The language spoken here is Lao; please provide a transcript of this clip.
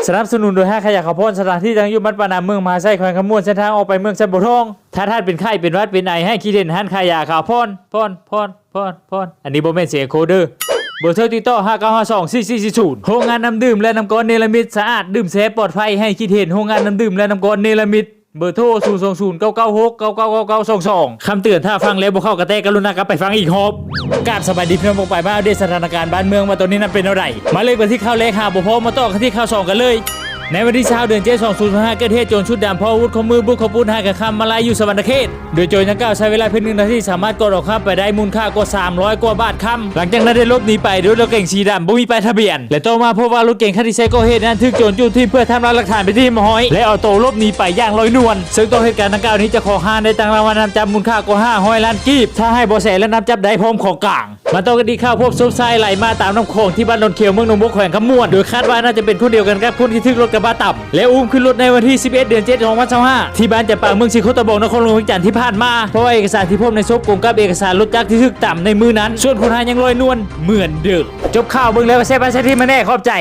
ສະໜັບສະໜູນໂດຍຮ້ານຂາຍຢາຂາວພອນ, ສະຖານທີ່ຕັ້ງຢູ່ບ້ານປາກນ້ຳ ເມືອງມະຫາໄຊ ແຂວງຄຳມ່ວນ, ເສັ້ນທາງອອກໄປເມືອງໄຊບົວທອງ. ຖ້າທ່ານເປັນໄຂ້ເປັນຫວັດເປັນໄອ ໃຫ້ຄິດເຫັນຮ້ານຂາຍຢາຂາວພອນ ພອນ ພອນ ພອນ ພອນ. ອັນນີ້ບໍ່ແມ່ນສຽງເອັກໂຄເດີ. ເບີໂທຕິດຕໍ່ ຫ້າເກົ້າຫ້າສອງ ສີ່ສີ່ສີ່ສູນ. ໂຮງງານນ້ຳດື່ມ ແລະ ນ້ຳກ້ອນເນລະມິດ ສະອາດ ດື່ມແຊບ ປອດໄພ. ໃຫ້ຄິດເຫັນໂຮງງານນ້ຳດື່ມ ແລະ ນ້ຳກ້ອນເນລະມິດ. ເບີໂທ ສູນສອງສູນ ເກົ້າເກົ້າຫົກ ເກົ້າເກົ້າເກົ້າເກົ້າສອງສອງ. ຄຳເຕືອນ ຖ້າຟັງແລ້ວບໍ່ເຂົ້າກະແຕ ກະລຸນາກັບໄປຟັງອີກຮອບ. ກາບສະບາຍດີພີ່ນ້ອງປ້ອງປາຍ ມາອັບເດດສະຖານະການບ້ານເມືອງວ່າຕອນນີ້ນັ້ນເປັນແນວໃດ. ມາເລີຍໄປທີ່ຂ່າວແລກຫາບໍ່ພໍ ມາຕໍ່ກັນທີ່ຂ່າວສອງກັນເລີຍ. ໃນວັນທີຊາວ ເດືອນເຈັດ ສອງພັນຊາວຫ້າ ເກີດເຫດໂຈນຊຸດດຳ ພ້ອມອາວຸດຄົບມື ບຸກເຂົ້າປຸ້ນຮ້ານຂາຍຄຳມາລາຍຢູ່ສະຫວັນນະເຂດ. ໂດຍໂຈນດັ່ງກ່າວໃຊ້ເວລາພຽງໜຶ່ງນາທີ ສາມາດກວາດເອົາຄຳໄປໄດ້ມູນຄ່າກວ່າສາມຮ້ອຍກວ່າບາດຄຳ. ຫຼັງຈາກນັ້ນໄດ້ຫຼົບໜີໄປໂດຍລົດເກັງສີດຳບໍ່ມີປ້າຍທະບຽນ ແລະ ຕໍ່ມາພົບວ່າລົດເກັງຄັນທີ່ໃຊ້ກໍ່ເຫດນັ້ນຖືກໂຈນຈູດຖິ້ມເພື່ອທຳລາຍຫຼັກຖານເປັນທີ່ຮຽບຮ້ອຍ ແລະ ເອົາໂຕຫຼົບໜີໄປຢ່າງລອຍນວນ. ເຊິ່ງຕໍ່ເຫດການດັ່ງກ່າວນີ້ ເຈົ້າຂອງຮ້ານໄດ້ຕັ້ງລາງວັນນຳຈັບມູນຄ່າກວ່າຫ້າຮ້ອຍລ້ານກີບ ຖ້າໃຫ້ເບາະແສ ແລະ ນຳຈັບໄດ້ພ້ອມຂອງກາງ. ມາຕໍ່ກັນທີ່ຂ່າວພົບສົບຊາຍໄຫຼມາຕາມນ້ຳຂອງທີ່ບ້ານດອນຂຽວ ເມືອງໜອງບົວ ແຂວງຄຳມ່ວນ ໂດຍຄາດວ່າໜ້າຈະເປັນຄົນດຽວກັນກັບຄົນທີ່ຖືກລົດກະບະຕຳ ແລະ ອຸ້ມຂຶ້ນລົດໃນວັນທີສິບເອັດ ເດືອນເຈັດ ສອງພັນຊາວຫ້າ ທີ່ບ້ານຈຳປາ ເມືອງສີໂຄດຕະບອງ ນະຄອນຫຼວງວຽງຈັນທີ່ຜ່ານມາ, ເພາະວ່າເອກະສານທີ່ພົບໃນສົບກົງກັບເອກະສານລົດຈັກທີ່ຖືກຕຳໃນມື້ນັ້ນ. ສ່ວນຄົນຮ້າຍຍັງລອຍນວນເໝືອນເດີມ. ຈົບຂ່າວເບິ່ງແລ້ວກໍແຊະໄປແຊະທີມໃຫ້ແດ່. ຂອບໃຈ.